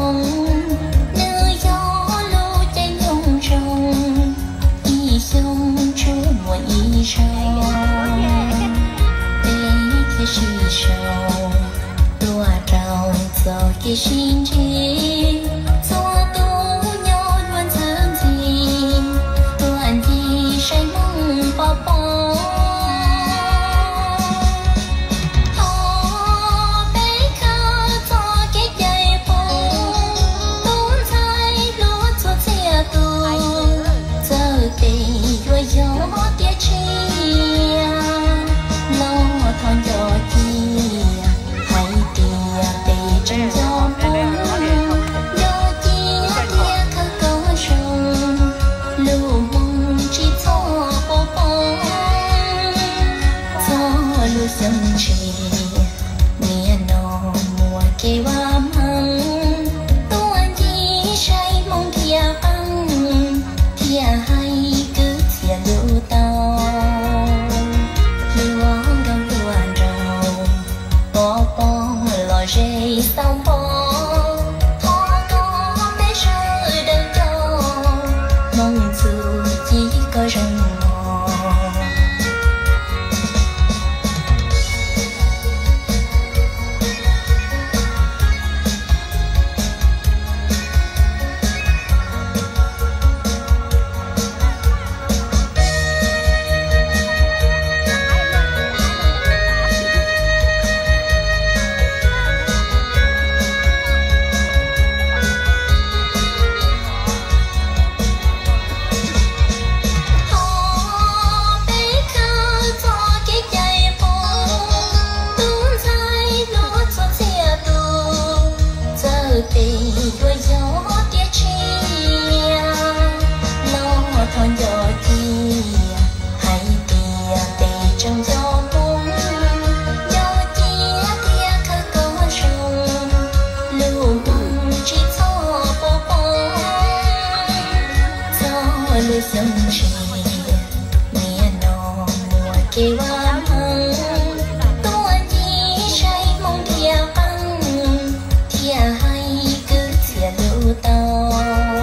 Nws yog lub caij nyoog zoo, ib xyoo tsuas muaj ib zaug. Peb thiaj sib sau tuaj rau txoj kev sib ntsib, txhua tus nyob luag ntxhi ntxhi, tuaj ncig saib hmoob pov pob. Thov peb khawb txoj kev cai poob, tub ntxhais hluas txhua txhia tus, txawm peb yuav yog tiav tshiab los thov nco cia, hais tias peb tseem yog hmoob, nco cia thiab khawb koob zoo, lub hmoov tsis txhob poob poob. Txog lub xyoo tshiab, nim no muaj kev vaj hmoov, tuaj ncig saib hmoob thiaj qeej, thiaj hais kwv txhiaj lus tau. Hluas nkauj hluas nraug, pov pob los ze xauv npo, thov kom peb sawv daws coj hmoob txuj ci kom zoo mog. Thov peb khawb txoj kev cai poob, tub ntxhais hluas txhua txhia tus, txawm peb yuav yog tiav tshiab los thov nco cia, hais tias peb tseem yog hmoob, nco cia thiab khawb koob zoo, lub hmoov tsis txhob poob poob. Txog lub xyoo tshiab, nim no muaj kev vaj